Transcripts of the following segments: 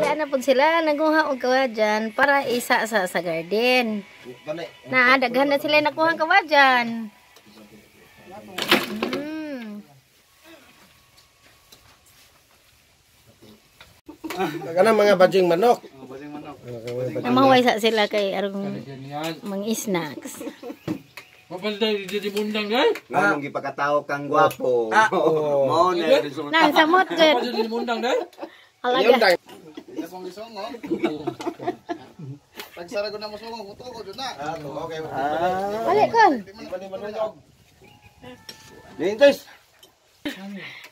Kaya na po sila naguha og kawadyan para isa sa garden. Na daghan na sila nakuha kawadyan. Kanang mga bajing manok. Namahuway sa sila kay arong mga snacks. Nganong gipakatao kang gwapo. Mao na resulta. Nang samot jud. Alaga. Pagsara ko na mo sungong, kuto ko jud na. Okay. Balik kon. Dintes.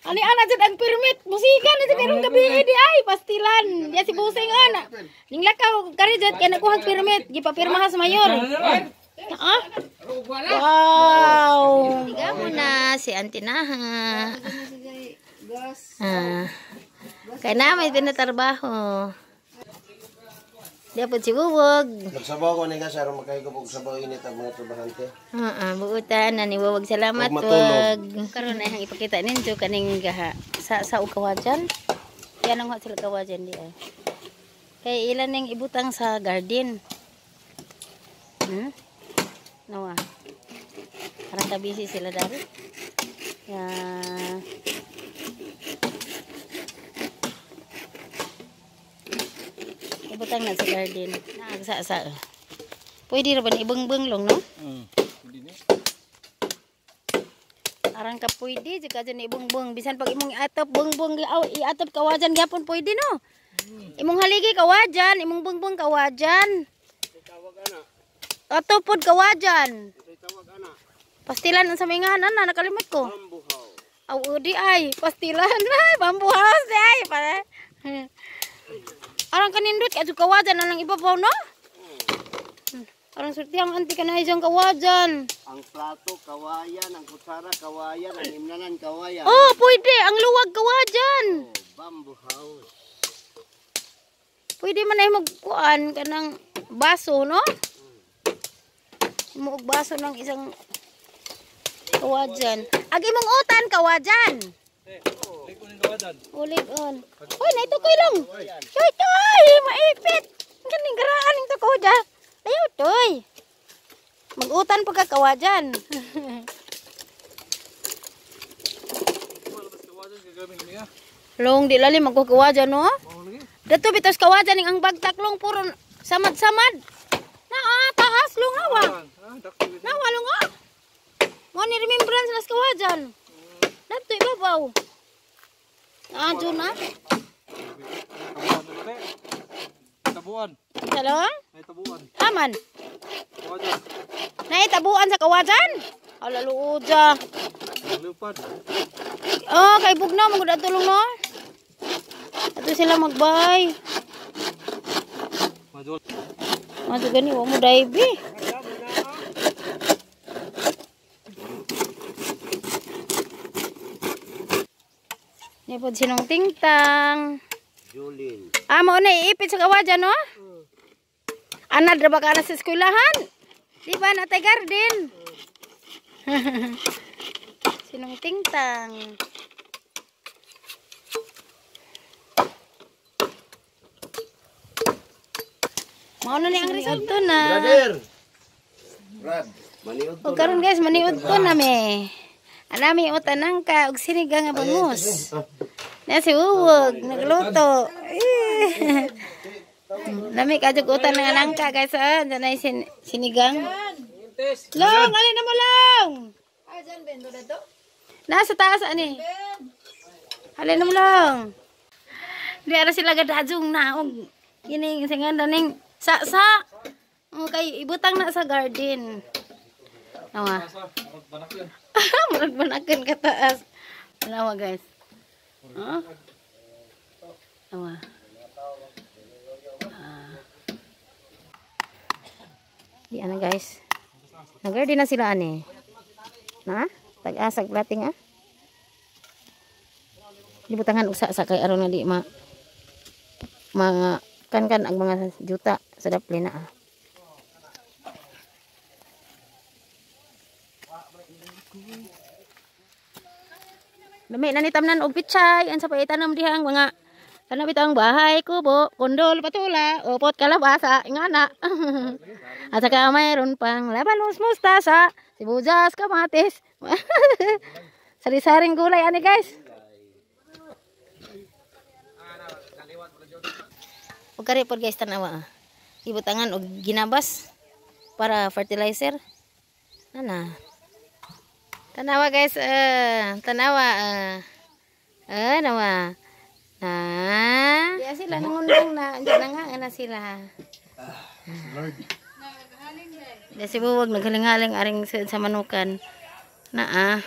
Ani ana jud ang permit. Musika na jud karong gabi di ay pastilan. Diya si Busing ana. Ninglakaw kari jud kay nakuha permit, gipapirmahan sa mayor. Ah? Wow. Tiga mo na si Auntie Naha. Ah. Kay na may pinatrabaho. Diya po si Wuwog. Nagsabaw ko ni ka sa aron makahigop og sabaw init ang mga trabahante. Buutan na ni Wuwog. Salamat wag. Karon ay ang ipakita ninyo kaning gaha sa og kawajan. Yan ang sila kawajan di ay. Kay ilan ning ibutang sa garden. Nawa. Parang kabisi sila dari. Ya. Ibutang na sa garden. Naagsa-sa. Pwede ra ba ni ibungbung long no? Arang ka pwede jud ka dyan ibungbung bisan pag imong iatop bungbung iatop kawajan gyapon pwede no. Imong haligi kawajan, imong bungbung kawajan. Atop pod kawajan. Pastilan unsa may ngahan ana nakalimot ko. Aw di ay pastilan ay bamboo house di ay para. Arang kanindot kay kawajan anang ibabaw no? Arang surti ang anti kanay diyang kawajan. Ang plato kawayan, ang kutsara kawayan, ang imnanan kawayan. Oh, pwede ang luwag kawajan. Oh, bamboo house. Pwede man ay magkuan kanang baso no? Mo og baso ng isang kawajan. Ag imong utan kawajan. Ulig on. Hoy, naito koy long. Hoy, toy, maipit. Kaning garaan ning tuko ja. Layo toy. Mag-utan pagka kawajan. Long di lalim magkukawajan no? Dato bitos kawajan ning ang bagtak long puro samad-samad. Naa taas long awa. Nawa long ah. Mo ni remembrance nas kawajan. Dato ibabaw. Ah, dyan na. Tabuan. Salong? May tabuan. Aman. Kawajan. Naitabuan sa kawajan? Ala luoja. Lupad. Oh, kay bugnaw magud atulong no. Ato sila magbay. Majol. Mato gani wa mo dive. Ni pod sinong tingtang. Julin. Ah, mao na iipit sa kawajan no? Anad ra ba ka na sa eskwelahan? Di ba natay garden? Sinong tingtang. Mao na ni ang resulta na. Brother. Brad. Maniud O karon guys, maniud ko na me. Anami utanang ka og sinigang nga bangus. Na si Uwog nagluto. Eh. Lami ka jud utan nga nangka guys ah, dyan ay sinigang. Long, alin na mo long. Nasa taas ani. Alin na mo long. Di ara sila gadajong na og kining singan ning sa. Okay, ibutang na sa garden. Nawa. Murag banakan kataas. Nawa guys. Huh? Nawa. Di ana guys. Nag-garden na sila ani. Na? Tag-asag plating ah. Ibutangan usa sa kay aron nga di ma mga kan-kan ang mga juta sa dapli na ah. Lami na ni tamnan og pichay, unsa pa itanom diha ang mga kana bitang bahay, kubo, kondol, patula, opot, kalabasa, ingana. At saka mayroon pang labanos, mustasa, sibuyas, kamatis. Sari-saring gulay ani, guys. Ug kari pod, guys, tanawa. Ah. Ibutangan og ginabas para fertilizer. Ana. Tanawa, guys, tanawa. Nawa. Ah. Di sila nangundang na, diyan na nga na sila. Di si Buwag naghaling-haling aring sa manukan. Na ah.